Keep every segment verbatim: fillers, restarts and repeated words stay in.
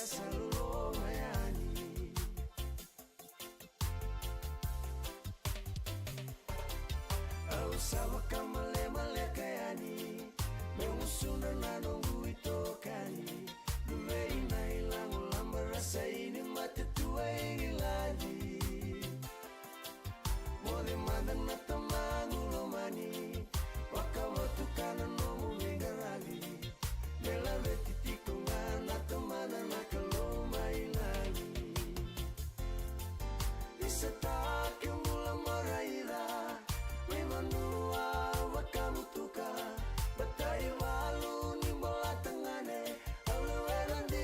Sa loloma yani. Au sa vakamalemaleka yani. Me gusuna na noqu itokani. Luvei na ilago labarasa ini matatua i Igiladi. Moce mada na tamaqu lomani. Vakavotuka na nomu veiqaravi. Me laveti tiko ga na Tamana na Kalou mai lagi. Ni sa take bula mo raica. Mai vanua au vakavotuka. Batai valu ni bola tagane. Au lewe na di.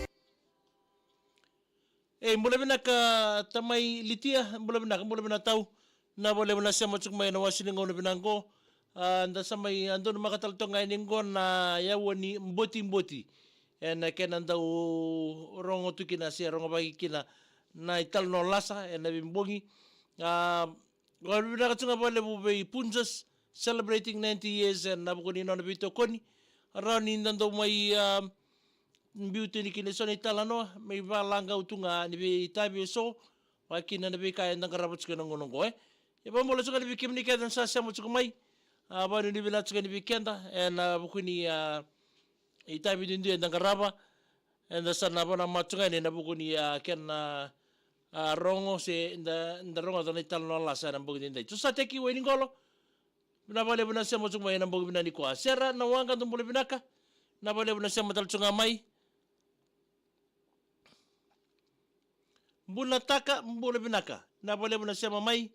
Ei, bula vinaka tamai Litia, bula vinaka, bula vinaka tau. Na valevu na sema tiko mai na wasi ni gauna vinaka qo. A, da sa mai, a, donumaka tale toka ga yani qo na yaua ni botiboti. Ena kena dau rogo tu kina se rogovaki kina na italanoa lasa ena veibogi. A, valevu vinaka tiko ga valevu vei Punjas, celebrating ninety years ena vuku ni nona veitokoni. Rawa ni da dau mai, a, biu tini kina eso na italanoa, me ivalaqau tu ga ni veitavi eso, vakakina na veika eda qarava tiko ena gauna oqo, e. Ia vakabula tiko ga ni vei kemuni kece na sa sema tiko mai, a, vakanuinui vinaka tiko ga ni vei keda, ena vuku ni, a, itavi duidui eda qarava, eda sa na vanamata tiko ga yani ena vuku ni, a, kena, a, rogo se da, da rogoca na italanoa lasa ena bogi edaidai. Josateki Wainiqolo, vinaka vakalevu na sema tiko mai ena bogi vinaka nikua. Sera Nawaqa, dou bula vinaka. Vinaka vakalevu na sema tale tiko ga mai. Bunataka, bula vinaka. Vinaka vakalevu na sema mai.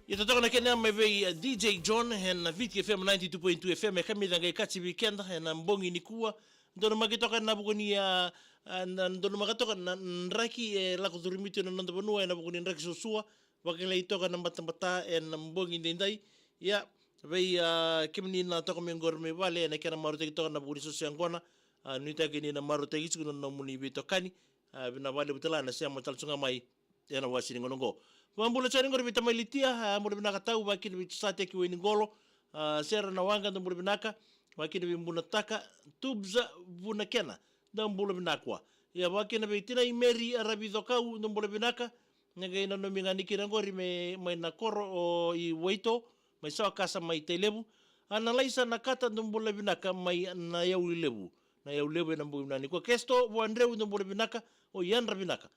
Ia totoka na kena mai vei, a, D J John ena Viti F M ninety-two point two F M, e kamica qai kaci vei keda ena bogi nikua. Donumaki toka ena vuku ni, a, a, na donumaka toka na draki e lako curumi tu ena noda vanua ena vuku ni draki suasua. Vakilai toka na batabata ena bogi edaidai. Ia, vei, a, kemuni na toka mai qori mai vale ena kena marautaki toka na vuku ni suasua yaqona. A, nuitaki ni na marautaki tiko na nomuni veitokani. A, vinaka vakalevu tale ga na sema tale tiko ga mai ena wasi ni gauna oqo. Vakabula tiko yani qori vei tamai Litia, a, bula vinaka tau, vakakina vei Josateki Wainiqolo, a, Sera Nawaqa, dou bula vinaka, vakakina vei Bunataka, Tubza Vunakena, dou bula vinaka. Ia vakakina vei tinai Meri Ravicokau, dou bula vinaka, na qai nanumi ga ni kina qori me, mai na koro o i Waito, mai Sawakasa mai Tailevu. Analaisa Nakata, dou bula vinaka mai Nayaulevu. Nayaulevu ena bogi vinaka nikua. Kesto Vuadreu, dou bula vinaka, o yadra vinaka.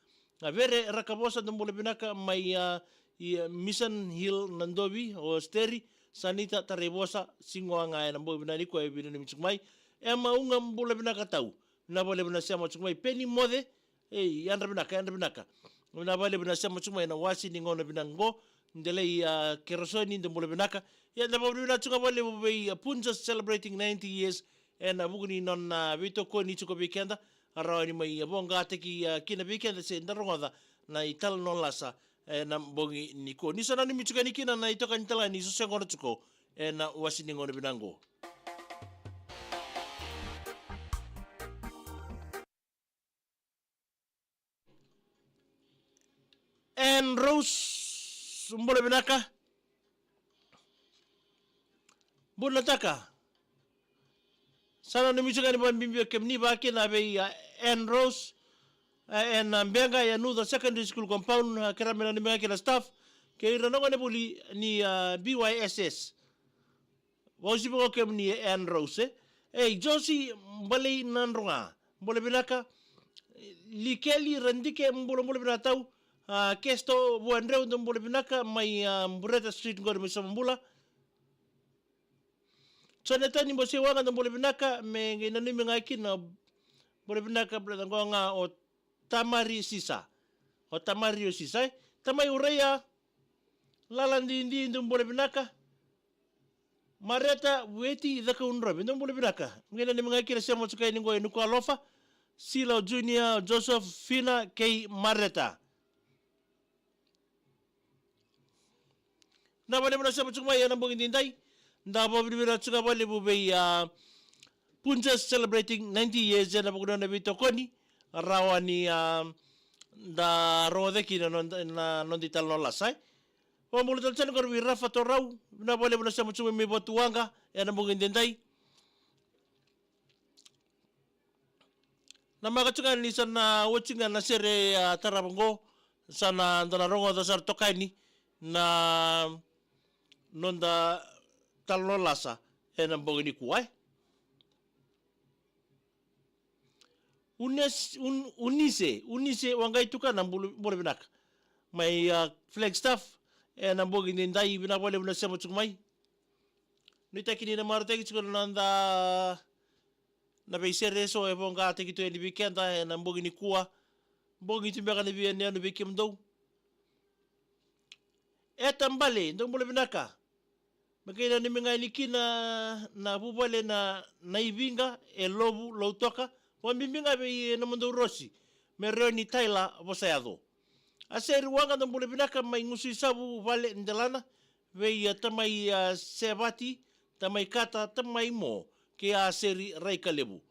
A, Vere Rakavosa, dou bula vinaka mai, a, i, a, Mission Hill Nadovi, o Steri, Sanita Taraivosa, sigoa ga ena bogi vinaka nikua e vinanumi tiko mai. Ema Uga, bula vinaka tau. Vinaka vakalevu na sema tiko mai. Peni Moce, ei, yadra vinaka, yadra vinaka. Vinaka vakalevu na sema tiko mai ena wasi ni gauna vinaka qo. Delai, a, Kerosoni, dou bula vinaka. Ia, da vakavinavinaka tiko ga vakalevu vei, a, Punjas celebrating ninety years ena vuku ni nona, a, veitokoni tiko vei keda. A, rawa ni mai, a, voqataki, a, kina vei keda se da rogoca na italanoa lasa ena bogi nikua. Ni sa nanumi tiko yani kina na itokani tale ga ni suasua yaqona tiko ena wasi ni gauna vinaka qo. Ann Rose, bula vinaka. Bunataka. Sa nanumi tiko ga ni vakabibi o kemuni, vakakina vei, a, Ann Rose, a, ena, a, Beqa, a, Nuca Secondary School compound, a, kerea me nanumi ga kina staff kei ira na gonevuli ni, a, B Y S S. Vakauasivi ga o kemuni e Ann Rose, e. Ei, Josi Balei Nadroga, bula vinaka. Likeli Radike, bula, bula vinaka tau. A, Kesto Vuadreu, dou bula vinaka mai, a, Bureta Street qori mai Samabula. Jonathan Boseiwaqa, dou bula vinaka, me qai nanumi ga kina, bula vinaka, bula vinaka ga o Tamari Sisa. O Tamari o Sisa, e. Tamai Ureia Laladidi, dou bula vinaka. Mareta Vueti Cakaudrovi, dou bula vinaka. Me qai nanumi ga kina sema tiko yani qo e Nukualofa. Sila o Junior, Joseph, Fina kei Mareta. Vinaka vakalevu na sema tiko mai ena bogi edaidai. Da vakavinavinaka tiko ga vakalevu vei, a, Punjas celebrating ninety years ena vuku ni nona veitokoni. Rawa ni, a, da rogoca kina na noda, na noda italanoa lasa, e. Vakabula tale tale qori vei Rafa Torau, vinaka vakalevu na sema tu mai Vatuwaqa ena bogi edaidai. Na maka tu ga ni sa na oti ga na sere a tarava qo, sa na da na rogoca sara toka yani na noda talanoa lasa ena bogi nikua, e. Unis-, Un-, Unise, Unise Waqaitukana, bula, bula vinaka. Mai, a, Flagstaff, ena bogi edaidai, vinaka vakalevu na sema tu mai. Nuitaki ni na marautaki tiko na noda na veisere eso e voqataki tu yani vei keda ena bogi nikua. Bogi tu beka na veiyanuyanu vei kemudou. E tabale, dou bula vinaka. Me qai nanumi ga yani kina na vuvale na, na iviqa e Lovu, Lautoka. Vakabibi ga vei nomudou Rosi Mereoni Taila Vosayaco. A Seri Waqa, dou bula vinaka mai Gusuisavu, vale delana. Vei a tamai a Sevati, tamai Kata, tamai Mo, kei a Seri Raikalevu.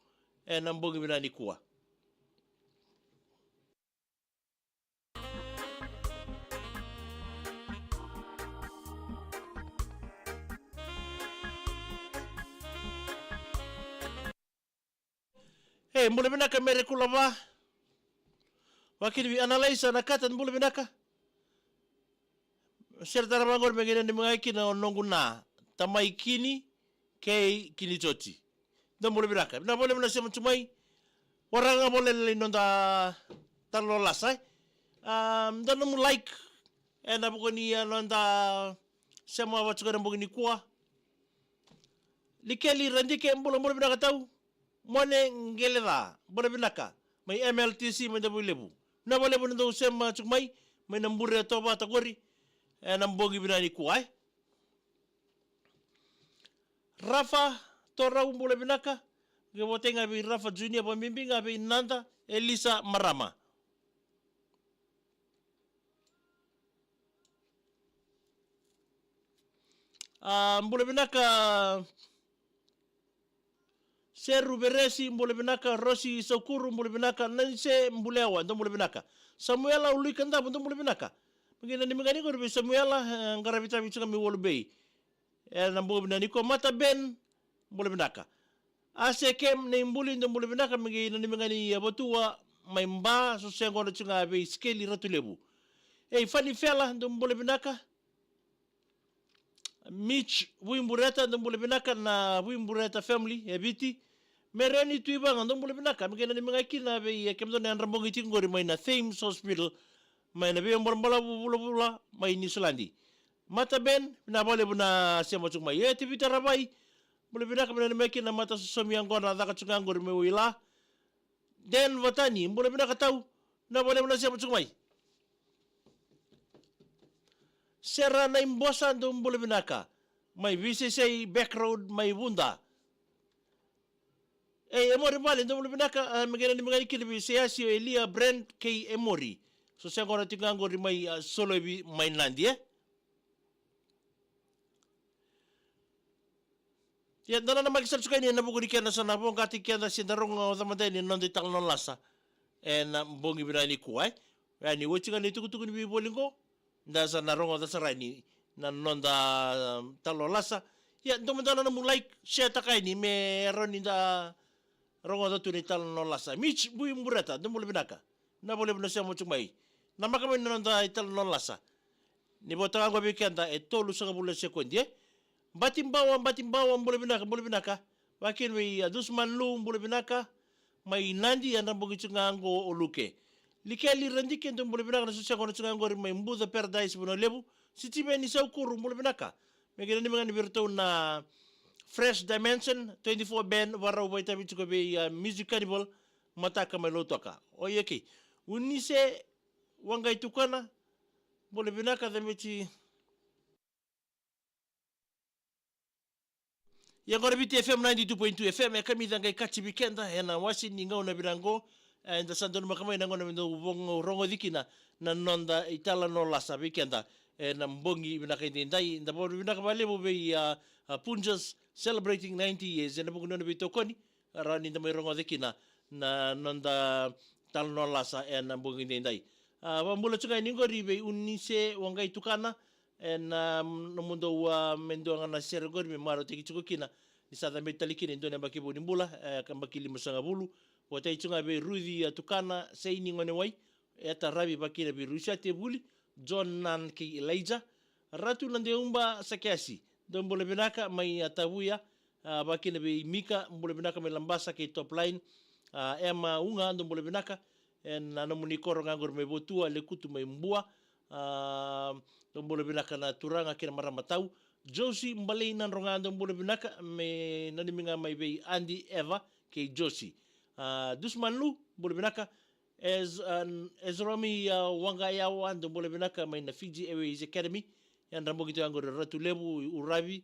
Ena bogi vinaka nikua. E, bula vinaka Mere Kulava. Vakini vei Analaisa Nakata, bula vinaka. Sere tara vaqori me qai nanumi ga kina o noqu na tamai Kini kei Kini Joti. Dou bula vinaka. Vinaka vakalevu na sema tu mai. Waraga volele noda talanoa lasa, e. A, da nomu like. Ena vuku ni a noda sema vata tiko ena bogi nikua. Likeli Radike, bula, bula vinaka tau. Mone Qeleca, bula vinaka. Mai M L T C, mai Davuilevu. Vinaka vakalevu na dou sema tiko mai, mai na bure e tovata qori. Ena bogi vinaka nikua, e. Rafa Torau, bula vinaka. Qai votai ga vei Rafa Junior, vakabibi ga vei Nada Elisa Marama. A, bula vinaka Seru Veresi, bula vinaka Rosi Saukuru, bula vinaka Nanise Bulewa, dou bula vinaka. Samuela Uluikadavu, dou bula vinaka. Me qai nanumi ga ni qori vei Samuela, e, qaravi tavi tiko ga mai Walu Bay. Ena bogi vinaka nikua. Mata Ben, bula vinaka. A Sekem Nei Buli, dou bula vinaka, me qai nanumi ga ni a Vatua mai Ba, so se qona tiko ga vei Sikeli Ratulevu. Ei, Fani Fela, dou bula vinaka. Mitch Vuibureta, dou bula vinaka na Vuibureta family e Viti. Mereni Tuivaga, dou bula vinaka, me qai nanumi ga kina vei, e, kemudou na yadra bogi tiko qori mai na Thames Hospital, mai na veibolabolavu vulavula mai Niusiladi. Mata Ben, vinaka vakalevu na sema tiko mai. E, Tevita Ravai, bula vinaka, me nanumi ga kina na matasosomi yaqona caka tiko ga qori mai Waila. Den Vatani, bula vinaka tau, vinaka vakalevu na sema tiko mai. Sera Naibosa, dou bula vinaka. Mai V C C Back Road, mai Vuda. Ei, Emori Vale, dou bula vinaka, a, me qai nanumi ga ni kina vei Seyasi, o Elia, Brand, kei Emori. So se qona tiko ga qori mai, a, Solovi, mai Nadi, e. Ia, da nanamaki sara tiko yani ena vuku ni keda sa na voqataki keda se da rogoca mada yani na noda italanoa lasa ena bogi vinaka nikua, e. Ia, ni oti ga na itukutuku ni veivoli qo, da sa na rogoca sara yani na noda, um, talanoa lasa. Ia, dou mada na nomu like, share taka yani me rawa ni da rogoca tu na italanoa lasa. Mitch Bui Bureta, dou bula vinaka. Vinaka vakalevu na sema tiko mai. Namaka mai na noda italanoa lasa. Ni vota ga qo vei keda e tolusagavulu na sekodi, e. Bati Bawa, Bati Bawa, bula vinaka, bula vinaka. Vakakina vei, a, Dusman Lu, bula vinaka. Mai Nadi, yadra bogi tiko ga qo o Luke. Likeli Radike, dou bula vinaka, na so se qona tiko ga qori mai Buca Paradise, Vanua Levu. Sitiveni Saukuru, bula vinaka. Me qai nanumi ga ni vei iratou na Fresh Dimension twenty-four band, vakarau vakaitavi tiko vei, a, Music Carnival, mataka mai Lautoka. O, ia, okay. Unise Waqaitukana, bula vinaka, cabeci. Ia qori Viti F M ninety-two point two F M, e kamica qai kacivi keda ena wase ni gauna vinaka qo. E, eda sa donumaka mai na gauna me dau rogoci kina na noda italanoa lasa vei keda ena bogi vinaka edaidai. Da vakavinavinaka vakalevu vei, a, a, Punjas celebrating ninety years ena vuku ni nona veitokoni. Rawa ni da mai rogoca kina na noda talanoa lasa ena bogi edaidai. A, vakabula tiko ga yani qori vei Unise Waqaitukana, Ena nomudou a me dua ga na sere qori me marautaki tiko kina ni sa cabe tale kina e dua na yabaki vou ni bula, e ka yabaki limasagavulu. Vakatai tiko ga vei Ruci a Tukana, Saini Gonewai, Eta Ravi, vakakina vei Rusiate Vuli, John Nan kei Elijah. Ratu Nadeuba Sakeasi, dou bula vinaka mai a Tavuya, a, vakakina vei Mika, bula vinaka mai Labasa kei Top Line. A, Emma Uga, dou bula vinaka. Ena nomuni koro ga qori mai Votua, Lekutu mai Bua. A, dou bula vinaka na turaga kei na marama tau. Josie Balei Nadroga, dou bula vinaka, me nanumi ga mai vei Adi Eva kei Josie. A, Dusman Lu, bula vinaka. Ez-, an-, Ezromi, a, Waqayawa, dou bula vinaka mai na Fiji Airways Academy. Yadra bogi tiko qori Ratu Levu, Uravi,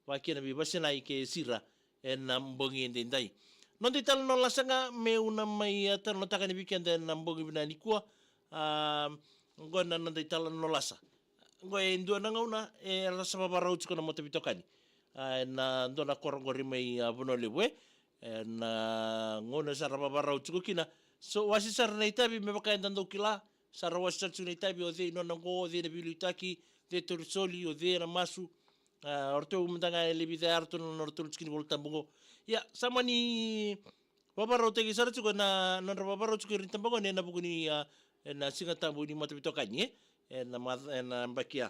vakakina vei Vasinai kei Sira, ena bogi edaidai. Noda italanoa lasa ga meu na mai, a, talanoataka yani vei keda ena bogi vinaka nikua. A, qo na noda italanoa lasa. Qo e dua na gauna era sa vavarau tiko na mataveitokani. A, ena dua na koro qori mai, a, Vanua Levu, e. Ena gauna sa ra vavarau tiko kina. So, wase sara na itavi me vaka eda dau kila. Sa ra wase sara tiko na itavi, o cei nona qo, o cei na veiliutaki, o cei tauri soli, o cei na masu. A, o ratou mada ga e lai vica ya ratou na nodratou tikinivolita tabu qo. Ia, sa mani vavarautaki sara tiko na nodra vavarau tiko ira ni tabagone ena vuku ni, a, ena Siga Tabu ni mataveitokani, e? Ena mac-, ena yabaki ya.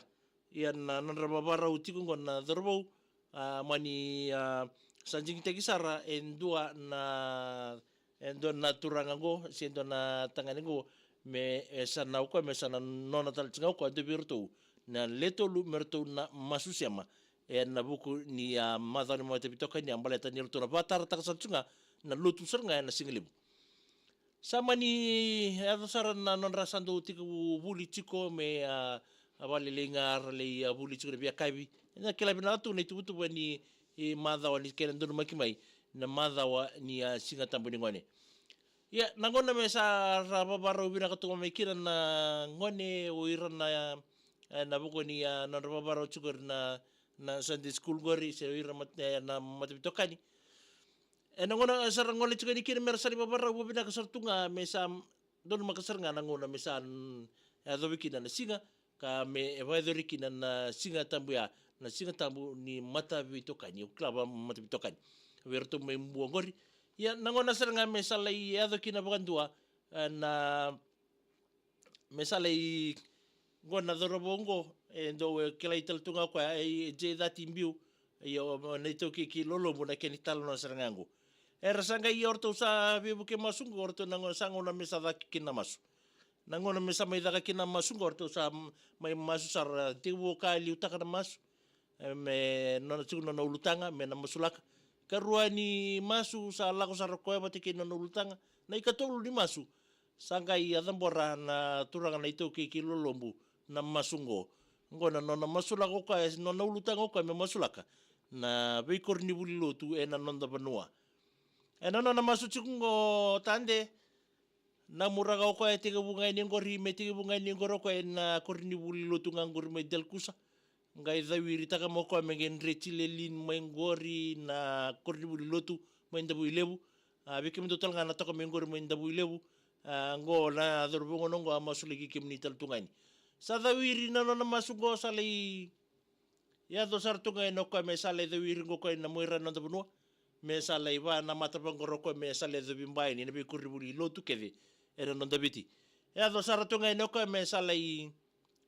Ia na nodra vavarau tiko qo na cauravou, a, mani, a, sa digitaki sara e dua na, e dua na turaga qo, se dua na tagane qo, me, e sa na o koya, me sa na nona tale tiko ga o koya, dua vei iratou na le tolu me ratou na masu sema. Ena vuku ni, a, macawa ni mataveitokani, a, baleta ni ratou na vakatarataka sara tiko ga na lotu sara ga ena siga levu. Sa mani yaco sara na nodra sa dau tekivu vuli tiko me, a, a, vakalailai ga ra lai, a, vuli tiko na veiyakavi. Ena kila vinaka tu na ituvatuva ni, e, macawa ni kena donumaki mai na macawa ni, a, Siga Tabu ni gone. Ia, na gauna me sa ra vavarau vinaka tu ga mai kina na gone, o ira na, e, na vuku ni, a, nodra vavarau tiko ira na, na Sunday school qori, se o ira mat-, e, na mataveitokani. Ena gauna sa ra gole tiko yani kina me ra sa lai vavarau vavinaka sara tu ga me sa donumaka sara ga na gauna me sa, mm, yacovi kina na siga, ka me vakayacori kina na Siga Tabu ya, na Siga Tabu ni mataveitokani, au kila va mataveitokani. Vei iratou mai Bua qori. Ia, na gauna sara ga me sa lai yaco kina vakadua, e, na me sa lai, qo na cauravou qo, e dou, e, kilai tale tu ga o koya, e, e J thirty Biu, io, na iTaukei kei Lolobu na kena italanoa sara ga qo. Era sa qai, o ratou sa veivuke masu qo, o ratou na gauna sa gauna me sa caka kina na masu. Na gauna me sa mai caka kina na masu qo, o ratou sa m-, mai masu sara, tekivu o koya liutaka na masu. E, me nona tiko na nona ulutaga, me na masulaka. Karua ni masu sa lako sara o koya vata kei na nona ulutaga. Na ikatolu ni masu sa qai a cabora na turaga na iTaukei kei Lolobu na masu qo. Qo na nona masulaka o koya, nona ulutaga o koya me masulaka na veikoronivuli lotu ena noda vanua. Ena nona masu tiko qo Tade, na muraka o koya e tekivu ga yani qori, me tekivu ga yani qori o koya ena koronivuli lotu ga qori mai Delakusa. Qai cawiritaka mai o koya me qai dreti lelin mai qori na koronivuli lotu mai Davuilevu. A, vei kemudou tale ga na toka mai qori mai Davuilevu. A, qo na cauravou qo na qo a masulaki kemuni tale tu ga yani. Sa cawiri na nona masu qo sa lai yaco sara tu ga yani o koya me sa lai cawiri qo o koya na muaira na noda vanua. Me sa lai va na mata vaqori o koya me sa lai yacovi ba yani na veikoronivuli lotu kece ena noda Viti. Yaco sara tu ga yani o koya me sa lai,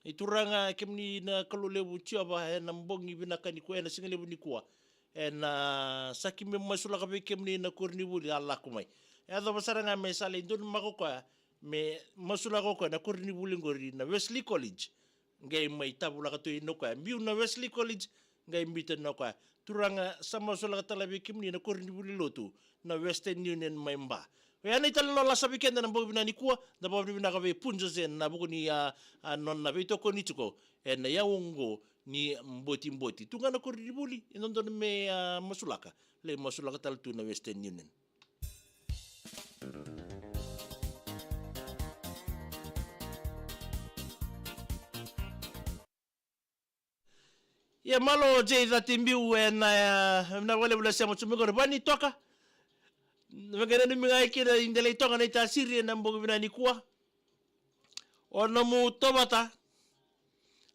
i turaga, kemuni na Kalou levu Jiova, ena bogi vinaka nikua, ena siga levu nikua. Ena saki me masulaka vei kemuni na koronivuli a lako mai. Yacova sara ga me sa lai donumaka o koya, me masulaka o koya na koronivuli qori na Wesley College. Qai mai tavulaka tu yani o koya. Biu na Wesley College, qai biuta yani o koya. Turaga, sa masulaka tale vei kemuni na koronivuli lotu na Western Union mai Ba. Oya na italanoa lasa vei keda ena bogi vinaka nikua, da vakavinavinaka vei Pu Jose ena vuku ni a, a nona veitokoni tiko ena iyau oqo ni botiboti. Tu ga na koronivuli e dodonu me a masulaka, lai masulaka tale tu na Western Union. Ia malo J thirty Biu ena, e, na vakalevu na sema tu mai qori. Vani toka. Vaqarai nanumi ga kina i delai toka na itasiri ena bogi vinaka nikua. O nomu tovata.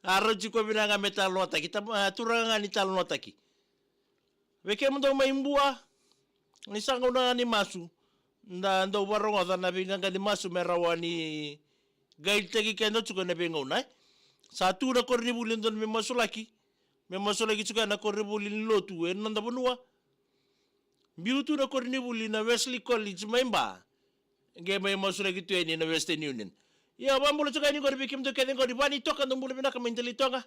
A rauti ko vinaka ga me talanoataki, ta, a, turaga ga ni talanoataki. Vei kemudou mai Bua, ni sa gauna ga ni masu, da dau varogoca na veiqaqa ni masu me rawa ni guide-taki keda tiko ena veigauna, e. Sa tu na koronivuli e dodonu me masulaki, me masulaki tiko ena koronivuli ni lotu e noda vanua. Biu tu na koronivuli na Wesley College mai Ba, qai mai masulaki tu yani na Western Union. Ia, vabula tiko yani qori vei kemudou kece qori, Vanitoka, dou bula vinaka mai Delaitoga.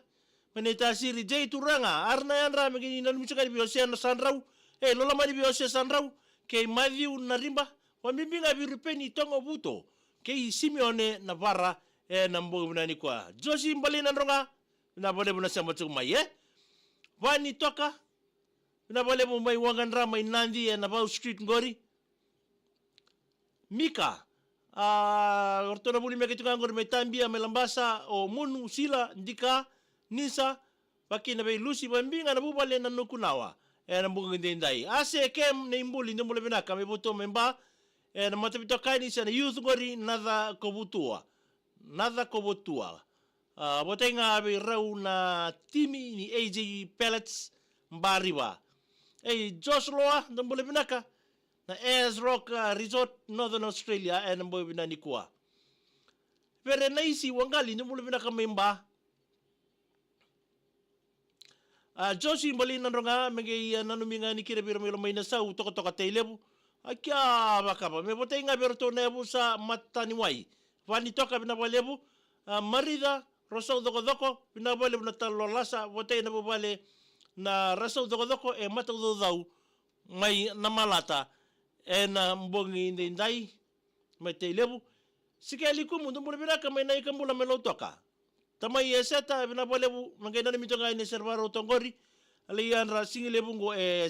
Mai Naitasiri, Jay Turaga, Arana Yadra, me qai nanumi tiko yani vei Ose na Sadrau. E, Lolomani vei Ose Sadrau, kei Matthew Nariba, vabibi ga vei Rupeni Togovuto, kei Simeone Navara, ena bogi vinaka nikua. Josi Bali Nadroga, vinaka vakalevu na sema tiko mai, e. Vanitoka, vinaka vakalevu mai Wagadra, mai Nadi, ena Vau Street qori. Mika, a, o ratou na vuli me keitou ga qori mai Tabia, mai Labasa, o Munu, Sila, Dika, Nisa, vakina vei Lusi, vabibi ga na vuvale na Nukunawa, ena bogi daidai. Ase Kem Neibuli, dou bula vinaka, mai Votua mai Ba, ena matavitokani se na youth qori, Naca Kovutua. Naca Kovotua. A, votai ga vei rau na timi ni A J Pellets Bariva. Ei, Josh Loa, dou bula vinaka. Na Ayers Rock, a, Resort, Northern Australia, ena bogi vinaka nikua. Vere Naisi Waqali, dou bula vinaka mai Ba. A, Josi Bali Nadroga, me qai, a, nanumi ga ni kira vei ira mai Lomainasau, Tokatoka, Tailevu. A, kia vakava, me votai ga vei ratou na yavusa Mataniwai. Vanitoka, vinaka vakalevu. A, Marica Rosau Cokocoko, vinaka vakalevu na talo lasa, votai na vuvale na Rasau Cokocoko, e Mataucaucau, mai Namalata, ena bogi daidai. Mai Tailevu. Sikeli Kumu, dou bula vinaka, mai Naikabula, mai Lautoka. Tamai Eseta, vinaka vakalevu, me qai nanumi toka yani e Serevaro toqori. Alei Yadra, Sigilevu qo, e,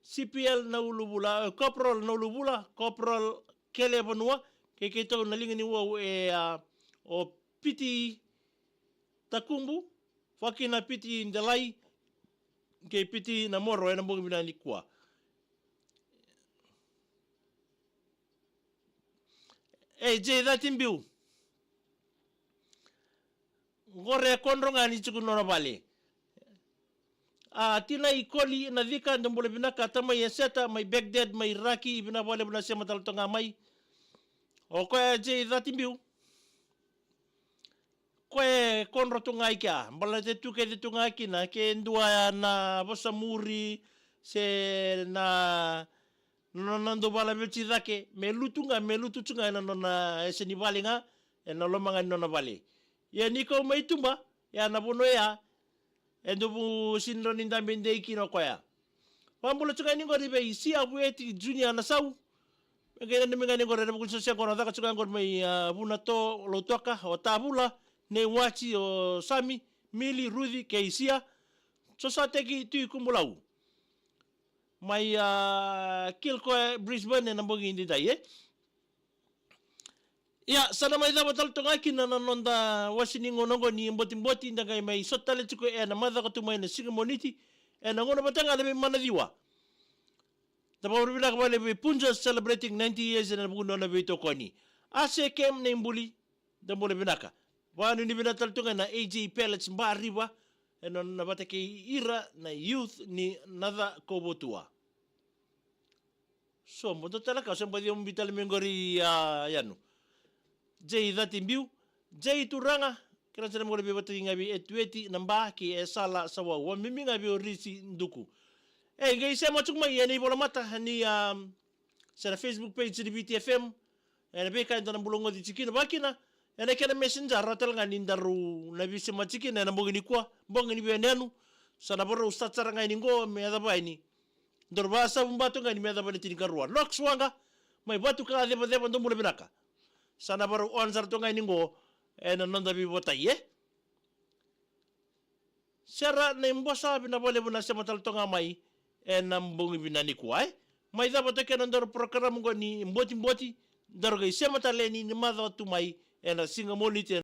C P L Nauluvula, e, Corporal Nauluvula, Corporal Kele Vanua, kei keitou na liga ni Wau, e, a, o Piti Takubu, vakina Piti Delai, kei Piti Namoro, ena bogi vinaka nikua. Ei, Jay Cati Biu. Qore e kodro ga ni tiko nona vale. A, tinai Koli Nacika, dou bula vinaka, tamai Eseta, mai Baghdad, mai Iraki, vinaka vakalevu na sema tale toka ga mai. O koya Jay Cati Biu. Koya e kodro tu ga i kea, baleta e tu kece tu ga kina, ke dua na vosa muri, se na, na, na dau valaveti cake, me lutu ga, me lutu tu ga ena nona yasa ni vale ga, ena loma ga ni nona vale. Ia ni kau mai tuba, ia na vanua ya, e dau vu sini rawa ni dabe dei kina o koya. Vakabula tu ga ni qori vei Sia Vueti Junior Nasau. Me qai nanumi ga ni qori ena vuku ni sosea qo na caka tu ga qori mai, a, Vunato, Lautoka, o Tavula, Nei Wati, o Sami, Mili, Ruci, kei Sia. Sosateki Tui Kubulau. Mai, a, Kilcoy, Brisbane, ena bogi daidai, e. Ia, sa na mai cava tale toka kina na noda wasi ni gauna oqo ni Botiboti, da qai mai sota tale tiko ena macawa ka tu mai na siga Moniti, ena gauna vata ga na veimanaciwa. Da vakavinavinaka vakalevu vei Punjas celebrating ninety years ena vuku ni nona veitokoni. Ase Kem Neibuli, da bula vinaka. Vakanuinui vinaka tale toka na A J Pellets Ba River, ena nona vata kei ira na youth ni Naca Kovotua. So, mo dou tale ka, se baci au biu tale mai qori, a, Yanu. Jay Cati Biu, Jay Turaga, kei na sere mo qori vei vata ga vei Etueti Naba kei Esala Sawau, vakabibi ga vei Orisi Duku. E, qai sema tiko mai ena ivolamata ni, a, se na Facebook page ni V T F M, ena veika eda na bula goci tiko kina, vakakina ena kena messenger, rawa tale ga ni daru na veisema tiko kina ena bogi nikua, bogi ni veiyanuyanu. Sa na varau start sara ga yani qo me yacova yani. Daru vasavu batoka ga yani me yacova na tinikarua. Knox Waqa, mai Vatuka Cevaceva, dou bula vinaka. Sa na varau on sara toka ga yani qo ena noda veivotai, e. Sera Naibosa, vinaka vakalevu na sema tale toka ga mai ena bogi vinaka nikua, e. Mai cava toka na nodaru program qo ni Botiboti, daru qai sema tale yani ni macawa tu mai ena siga Moniti,